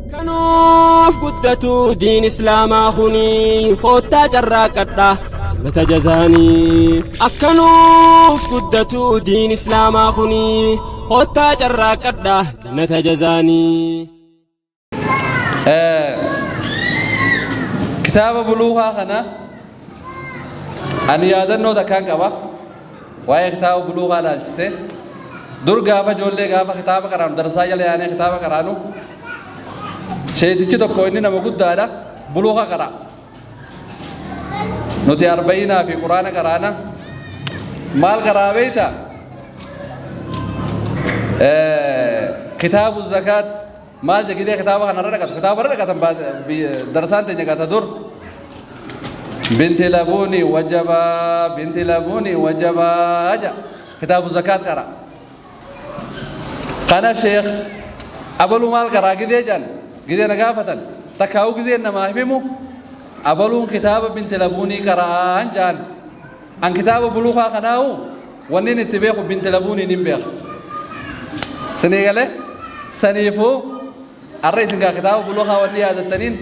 Akkanuuf guddatu diin islaamaa kuni koottaa carraaqadha jannata jazaanii. Akkanuuf guddatu diin islaamaa kuni koottaa carraaqadha jannata jazaanii. Kitaaba buluukaa kana ani yaadannoo takkaan qaba. Waa'ee kitaaba buluukaa ilaalchise. Dur gaafa ijoollee gaafa kitaaba qaraanu darsaa jala yaanee kitaaba qaraanu sheetichi tokko inni nama guddaadha buluuka qara. Nuti arba'iinaa fi quraana qaraana maal qaraa beeyta? Kitaabu zakaat maal jedhee kitaaba kanarra dhaqatu kitaaba irra dhaqatan darsaan teenya gata dur binti labuuni wajabaa binti labuuni wajabaa ja kitaabu zakaat qara kana sheekh abaluu maal qaraa gidee jan gidee na gaafatan takkaa'uu gidee namaa himu abaluun kitaaba binti labuunii qara'aan jaan an kitaaba buluukaa kanaahu wanni itti beeku binti labuuniin hin beeka sinii galee saniifuu arra isin gaa kitaaba buluukaa wanni yaadattaniin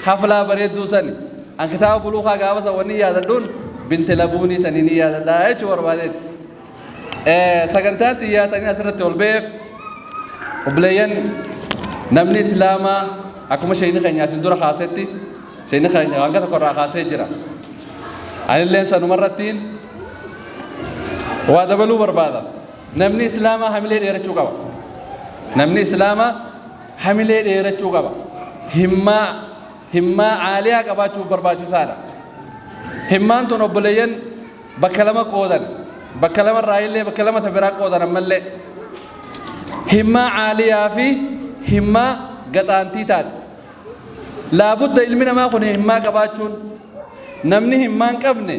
haflaa bareedduu sani an kitaaba buluukaa gaafa san wanni yaadadhuun binti labuunii sanii ni yaadadhaa jechuu barbaadeeti. Sagantaan xiyyaatanii asirratti ol ba'eef obboleeyyan namni islaamaa akkuma sheeyni keenya asin dura kaasetti sheeyni keenya hanga tokko irraa kaasee jira. Anilleen sanumarrattiin waa dabaluu barbaada. Namni islaamaa hamilee dheerachuu qaba. Namni islaamaa hamilee dheerachuu qaba. Himmaa himmaa caaliyaa qabaachuuf barbaachisaadha. Himmaan tun obboleeyyan bakka lama qoodan. Bakka lama irraa illee bakka lama ta biraa qoodan ammallee. Himmaa caaliyaa fi himmaa gaxaantii taate. Laabudda ilmi namaa kun himmaa qabaachuun namni himmaa hin qabne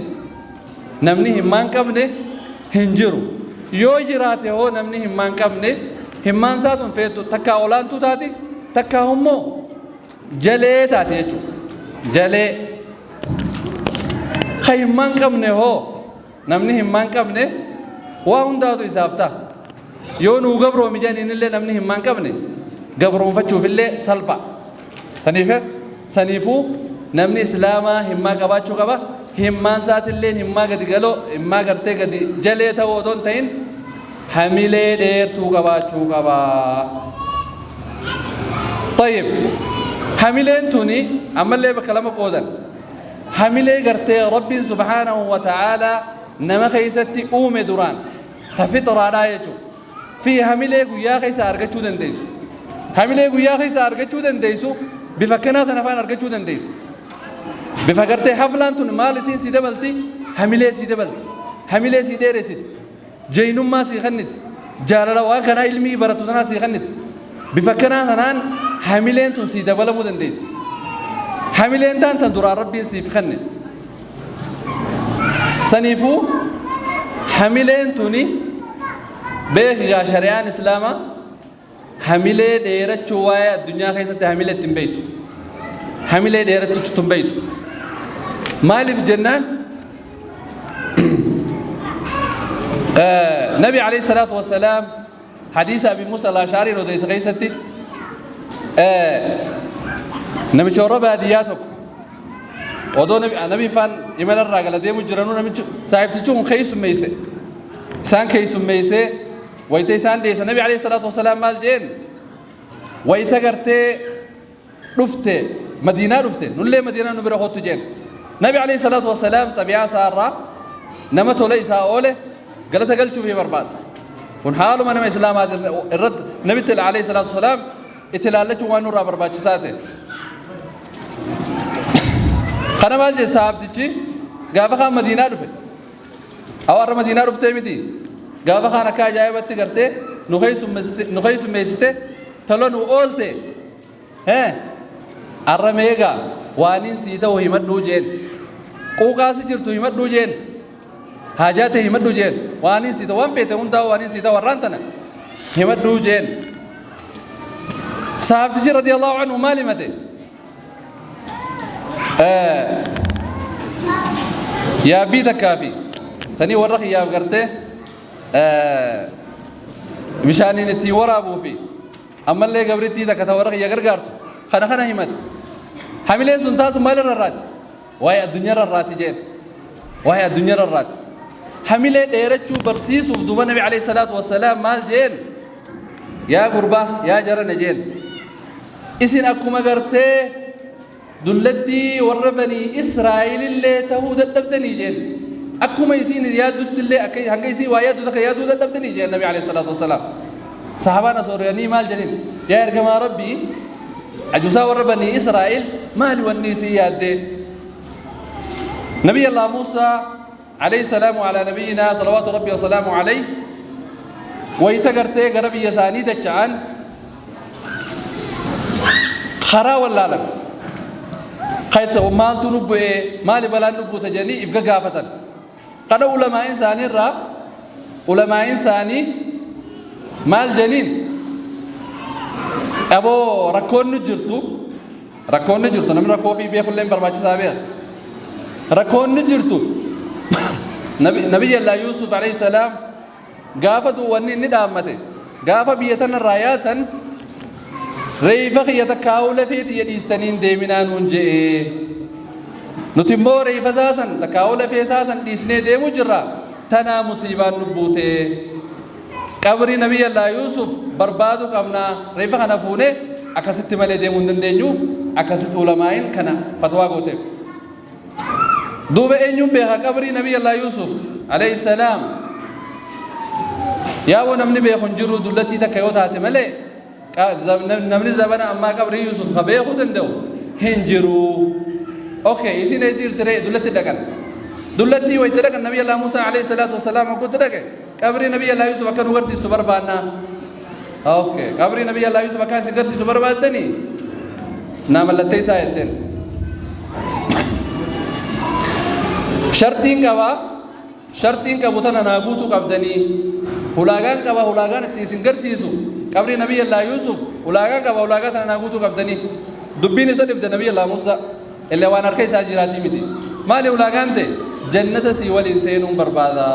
namni himmaa hin qabne hin jiru. Yoo jiraate hoo namni himmaa hin qabne himmaan isaa tun feetu takkaa olaantuu taati takkaa immoo jalee taate jechuudha. Jalee. Ka himmaa hin qabne hoo namni himmaa hin qabne waa hundaatu isaaf ta'a. Yoo nuu gabroomi jedhaniin illee namni himmaa hin qabne gabroonfachuuf illee salpha. Saniifuu namni islaamaa himmaa qabaachuu qaba. Himmaan isaatillee himmaa gadi galoo himmaa gartee gadi jalee ta'uu otoo hin ta'in hamilee dheertuu qabaachuu qaba. Tayyib hamileen tuni ammallee bakka lama qoodan. Hamilee gartee Rabbiin subhaanahu wa ta'aalaa nama keessatti uume duraan ta fixraadhaa jechuudha. Fi hamilee guyyaa keessa argachuu dandeessu. Hamilee guyyaa keessa argachuu dandeessu bifa akkanaa tana afaan argachuu dandeessa. Bifa gartee haflaan tun maal isiin sii dabalti? Hamilee sii dabalti. Hamilee sii dheeressiti. Jeynummaa sii kenniti. Jaalala waan kanaa ilmii baratu sanaa sii kenniti. Bifa akkanaa sanaan hamileen tun sii dabalamuu dandeessi. Hamileen taan tan duraan Rabbiin siif kenne. Saniifuu hamileen tuni beekigaa shari'aan islaamaa hamilee dheerachuu waa'ee addunyaa keessatti hamilee ittiin beektu. Hamilee dheerachuu hin beektu. Maaliif jennaan Nabi alayhi salaatu wassalaam hadiisa Abi Muusa al-Ash'ariin odeessa keessatti namicha warra baadiyyaa tokko odoo nabi faan imala irraa gala deemu jiranuu namichi saahibtichi kun keessummeesse isaan keessummeessee wayita isaan dhiyeessa nabi alayhi salaatu wasalaam maal jeen wayita gartee dhufte madiinaa dhufte nullee madiinaa nu bira kottu jeen nabi alayhi salaatu wasalaam xabiyaa isaa irraa nama tola isaa oole galata galchuufii barbaada kun haaluma nama islaamaa irratti nabitti alayhi salaatu wasalaam itti ilaallachuun waan nurraa barbaachisaa ta'e. Kana maal jedhe sahaabtichi gaafa kaan madiinaa dhufe. Hawaarra madiinaa dhuftee miti. Gaafa kaan akka ajaa'ibatti gartee nu keessummeessite tola nu oolte. Arra meegaa waaniin sii ta'u himadhuu jeen. Quuqaasi jirtu himadhuu jeen. Haajaa ta'e himadhuu jeen. Waaniin sii ta'u waan feete hundaa waaniin sii ta'u warraan tana himadhuu jeen. Sahaabtichi radiyallahu anhu maal himate? Yaabbii takkaa fi tanii warra kiyyaaf gartee bishaaniin ittiin waraabuu fi ammallee gabrittii takka ta warra kiyya gargaartu Kana kana himate. Hamileen sun taasu maal irra irraati? Waa'ee addunyaa irra irraati jeen. Waa'ee addunyaa irra irraati. Hamilee dheerachuu barsiisuuf duuba Nabi alayhi salaatu wassalaam maal jeen? Yaa gurbaa, yaa jarana jeen. Isin akkuma gartee dullattii warra banii Israa'ilillee tahuu dadhabdanii jeen. Akkuma isiin yaadduttillee akka hanga isiin waa yaaddu takka yaaduu dadhabdanii jeen Nabi alayhi salaatu wassalaam. Sahabaan as ooriyanii maal jedhin? Yaa ergamaa Rabbii, ajuusaa warra banii Israa'il maali wanni isiin yaaddee? Nabiy Allah Muusaa alayhi salaamu alaa nabiyyinaa salawaatu Rabbii wa salaamu alayhi wayita gartee gara biyya isaanii dacha'an karaa wallaalan. Kayta maaltu nu bu'ee, maali balaan nu buute jedhanii if gagaafatan. Kana ulamaa'in isaanii irraa ulamaa'in isaanii maal jedhaniin? Aboo, rakkoon nu jirtu, rakkoon nu jirtu, namni rakkoo ofii beekullee barbaachisaa beeka. Rakkoon nu jirtu, Nabiyyi Allah Yuusuf alayhi salaam gaafa du'u wanni inni dhaammate, gaafa biyya tanarraa yaatan reeyfa kiyya takkaa'uu lafee tiyya dhiistanii hin deeminaa nuun je'ee, nuti immoo reeyfa saasan takkaa'uu lafee saasan dhiisnee deemuu jirra, tanaa musiibaan nu buute, qabrii Nabiyyi Allah Yuusuf barbaaduu qabnaa, reeyfa kana fuunee akkasitti malee deemuu hin dandeenyu. Akkasitti ulamaa'in kana fatwaa gooteef. Duuba eenyuun beeka qabrii Nabiyyi Allah Yuusuf alayhi salaam? Yaaboo, namni beeku hin jiru, dullatii takka yoo taate malee namni zabana ammaa qabrii Yuusuf ka beekuu danda'u hin jiru. Okay, isin eessa jirti ree? Dullatti dhaqan. Dullattii wayita dhaqan, Nabiyyi Allah Musaa alayhi salaatu wasalaam hogguutti dhaqe, qabrii Nabiyyi Allah Yuusuf akka nu garsiistu barbaannaa. Okay, qabrii Nabiyyi Allah Yuusuf akka isin garsiisu barbaaddanii naa mallattee isaa jetteen. Shartiin qabaa, shartiin qabu tana naa guutuu qabdanii, ulaagaan qaba, ulaagaan itti isin garsiisu qabrii Nabiyyi Allah Yuusuf ulaagaan qaba, ulaagaa tana naa guutuu qabdanii. Dubbiin isa dhibde Nabiyyi Allah Musaa illee waan harka isaa jiraatii miti. Maali ulaagaan ta'e? Jannata sii waliin seenuun barbaada.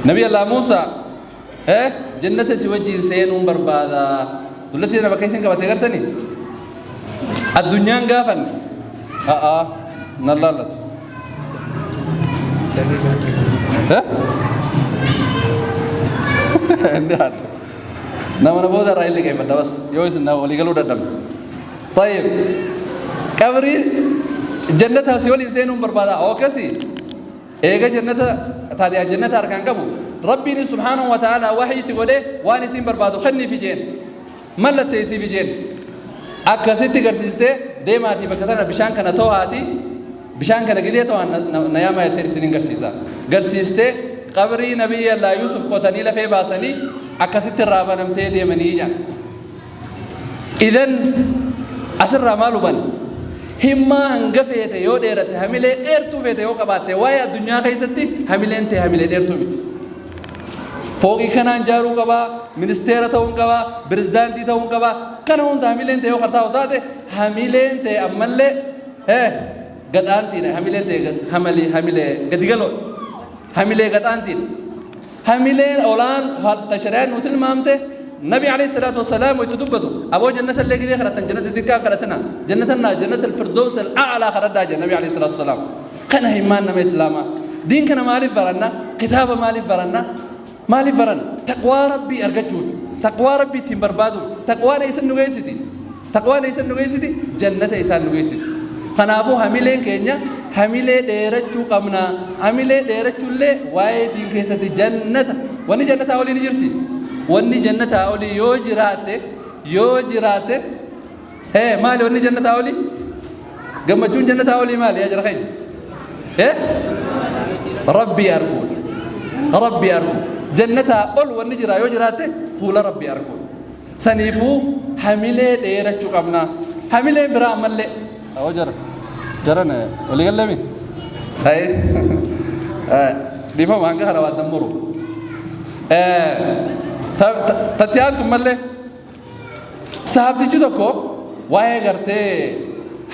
Nabiyyi Allah Musaa jannata si wajjin seenuun barbaada. Dullatti sana bakka isin qabate gartanii? Addunyaan gaafanne. A'aa, nan laallatu. Eh? Inni haadha. Nama na booda irraa illee qeeffadha bas yoo isin na walii galuu dadhabne. Tayyib. Qabrii jannata si waliin seenuun barbaada. Ookasi. Eega jannata taate, jannata harkaan qabu. Rabbiin subhaanahu wa ta'ala wahiitti godhee waan isiin barbaadu kenniifi jeen. Mallatteessiifi jeen. Akkasitti garsiistee, deemaatii bakka tana bishaan kana to'aati, bishaan kana gidee to'an na yaamaa jetteen isinin garsiisa. Garsiistee qabrii Nabiyyi Allah Yuusuf qotanii lafee baasanii akkasitti irraa banamtee deemanii jedhan. Idan asirraa maal hubanna? Himmaa hanga feete yoo dheeratte, hamilee dheertuu feete yoo qabaatte, waa'ee addunyaa keessatti hamileen ta'e hamilee dheertuu miti. Fooqii kanaan jaaruu qabaa, ministeera ta'uun qabaa, pirezidaantii ta'uun qabaa. Kana hunda hamileen ta'e yoo kartaa'u taate, hamileen ta'e ammallee gadhaantiidha. Hamileen ta'e hamilee gadi galoo, hamilee gadhaantiidha. Hamileen olaan ta shari'aan nu tilmaamte, Nabi alayhi salaatu wasalaam waytu dubbatu, aboo, jannata illee gidee kadhatan jannata xiqqaa kadhatina, jannata jannata al-firdaws al-a'laa kadhadhaa jedha Nabi alayhi salaatu wasalaam. Kana himmaan nama Islaamaa. Diin kana maaliif baranna? Kitaaba maaliif baranna? Maaliif baranna? Taqwaa Rabbii argachuuf, taqwaa Rabbii ittiin barbaadu. Taqwaan eessan nu geessiti? Taqwaan eessan nu geessiti? Jannata isaan nu geessiti. Kanaafuu hamileen keenya hamilee dheerachuu qabna. Hamilee dheerachuullee waa'ee diin keessatti jannata, wanni jannataa olii ni jirti. Wanni jannataa olii yoo jiraatte, yoo jiraatte, hee, maali wanni jannataa olii? Gammachuun jannataa olii maali, yaa jara keenya? Rabbii arguudha. Rabbii arguu. Jannataa ol wanni jira yoo jiraatte, fuula Rabbii arguudha. Saniifuu hamilee dheerachuu qabna. Hamileen biraa ammallee. Awoo jara. Jaran walii galleemi? Haye. Dhiifama, hanga kana waan dammuru. Tatti aantu mallee sahabtichi tokko waa'ee gartee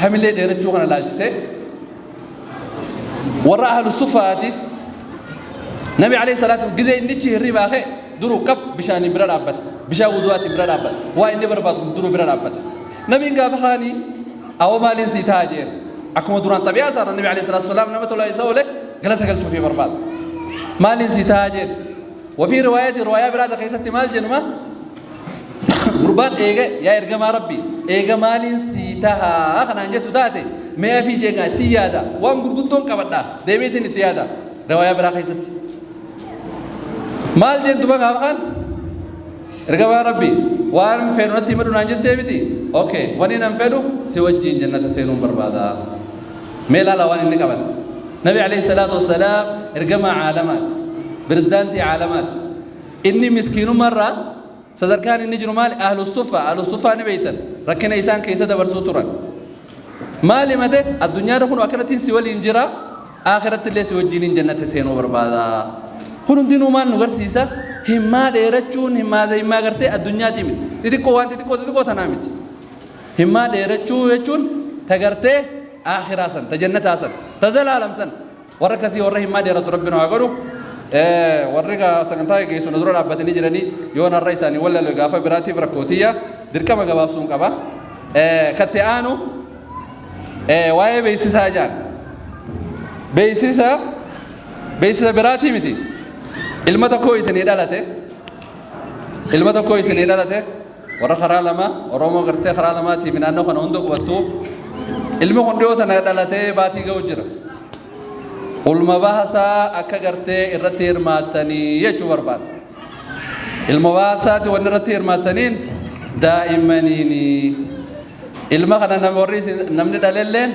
hamilee dheerachuu kana laalchisee warra ahlu sufaati. Nabi alayhi salaatu gizee innichi hirribaa ka'e duruu qab bishaaniin bira dhaabbate, bishaan wudu'aatiin bira dhaabbate, waa inni barbaadu duruu bira dhaabbate. Nabiin gaafa kaanii awoo maaliin sii ta'a jeen. Akkuma duraan xabi'aa isaarra Nabi alayhi salaatu wasalaam nama tolaa isa oole galata galchuufii barbaada. Maaliin sii ta'a jeen. Wafii riwaayatii riwaayaa biraata keessatti maal jenuma gurbaan eega yaa ergamaa Rabbii eega maaliin sii tahaa kanaan jettu taate mee afii jeeqaa itti yaada waan gurguddoon qabadha deebiitiin itti yaada riwaayaa biraa keessatti. Maal jeen duba gaafa kaan ergamaa Rabbii waan fedhu natti himadhu naan jettee miti okay wani nan fedhu si wajjiin jannata seenuun barbaada. Mee laala waan inni qabate. Nabi alayhi salaatu wassalaam ergamaa caalamaati. Pirezidaantii caalamaati. Inni miskiinummaarraa sadarkaan inni jiru maali? Ahlu suffa. Ahlu suffaa ni beeytan. Rakkina isaan keessa dabarsuu turan. Maal himate? Addunyaarra kun akkanattiin si waliin jira. Akhiratti illee si wajjiniin jannata seenuu barbaada. Kun hundinuu maal nu garsiisa? Himmaa dheerachuun himmaa himmaa gartee addunyaatii miti. Xixiqqoo waan xixiqqoo xixiqqoo tanaa miti. Himmaa dheerachuu jechuun ta gartee akhiraa san, ta jannataa san, ta zalaalam san. Warra akkasii warra himmaa dheeratu Rabbi nu haa godhu. Warri sagantaa geggeessu na dura dhaabbatanii jiranii yoo narra isaanii wallale gaafa biraatiif rakkootiyya dirqama gabaabsuun qaba. Katti aanu waa'ee beeksisaa jaan. Beeksisa beeksisa biraatii miti. Ilma tokko isinii dhalate. Ilma tokko isinii dhalate. Warra karaa lama Oromoo gartee karaa lamaatiif naannoo kana hunda qubattu. Ilmi kun dhiyoo tana dhalatee baatii ga'u jira. Ulma bahasaa akka gartee irratti hirmaattanii jechuu barbaada. Ilma bahasaati wanni irratti hirmaattaniin daa'immaniini. Ilma kana namni warri namni dhalelleen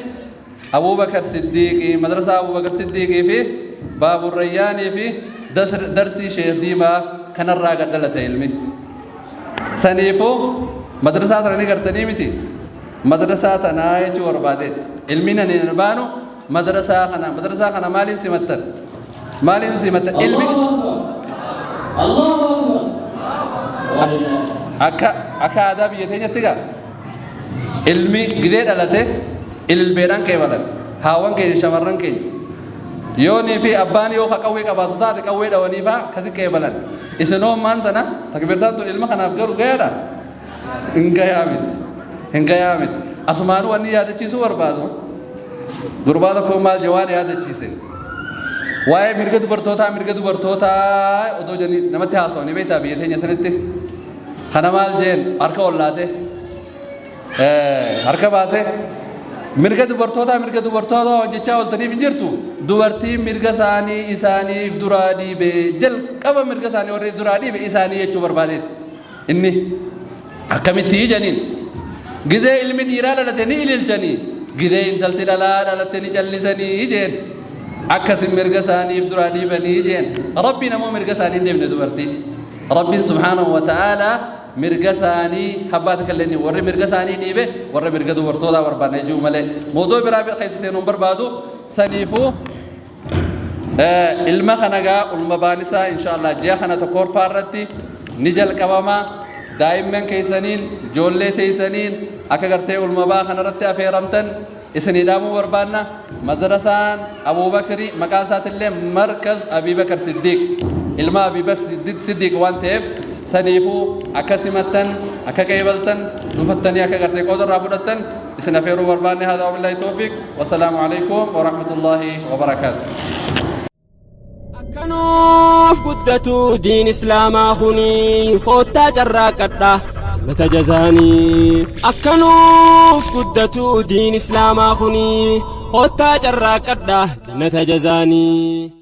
Abuubakar Siddiiqii madrasaa Abuubakar Siddiiqii fi Baabur Rayyaanii fi darsii Sheekh Diimaa kanarraa gad dhalate ilmi. Saniifuu madrasaa tana ni gartanii miti. Madrasaa tanaa jechuu barbaadeeti. Ilmi nani hin baanu madrasaa kana madrasaa kana maaliin simattan? Maaliin simattan? Ilmi Allahu Akbar. Akka akka aadaa biyya teenyatti gaa ilmi gidee dhalate ililbeedhaan qeebalan haawwan keenya shamarran keenya yoonii fi abbaan yoo ka qawwee qabaatu taate qawwee dhawanii faa akkasi qeebalan. Isinoo maan tana takbiirtaan tun ilma kanaaf garu gayaadha? Hin gayaa miti, hin gayaa miti. Asumaanuu wanni yaadachiisuu barbaadu gurbaa tokko maal jee waan yaadachiise waa'ee mirga dubartootaa mirga dubartootaa odoo jedhanii namatti haasawanii beektaa biyya teenya sanitti kana maal jeen harka ollaate harka baase mirga dubartootaa mirga dubartootaa hojjechaa ooltaniif hin jirtu. Dubartiin mirga isaanii isaaniif duraa dhiibe jalqaba mirga isaanii warri duraa dhiibe isaanii jechuu barbaadeeti. Inni akkamitti janiin gizee ilmi dhiiraa dhalate ni ililchanii gizee intalti dhalaa dhalatte ni callisanii jeen akkasin mirga isaaniif duraa dhiibanii jeen. Rabbiin ammoo mirga isaanii hin deemne dubartii. Rabbiin subhaanahu wa ta'aalaa mirga isaanii habbaa takka illee warri mirga isaanii dhiibe warra mirga dubartootaa barbaadna jechuu malee moodoo biraa keessa seenuun barbaadu. Saniifuu ilma kana gaa ulma baanisaa insha Allah ji'a kana tokkoffaa irratti ni jalqabama. Daa'imman keessaniin ijoollee teessaniin akka gartee ulma baa kanarratti afeeramtan isinii dhaamuu barbaanna. Madrasaan Abuubakri maqaan isaatillee Markaz Abiibakar Siddiiq ilma Abiibakar Siddiiq waan ta'eef saniifuu akka simattan akka qeebaltan dhufattanii akka gartee qooda irraa fudhattan isin afeeruu barbaanne. Haadha wabillahi tawfiiq wassalaamu alaikum warahmatullaahi wabarakaatu. Akkanuuf guddatu diin islaamaa kuni koottaa carraaqadha jannata jazaanii. Akkanuuf guddatu diin islaamaa kuni koottaa carraaqadha jannata jazaanii.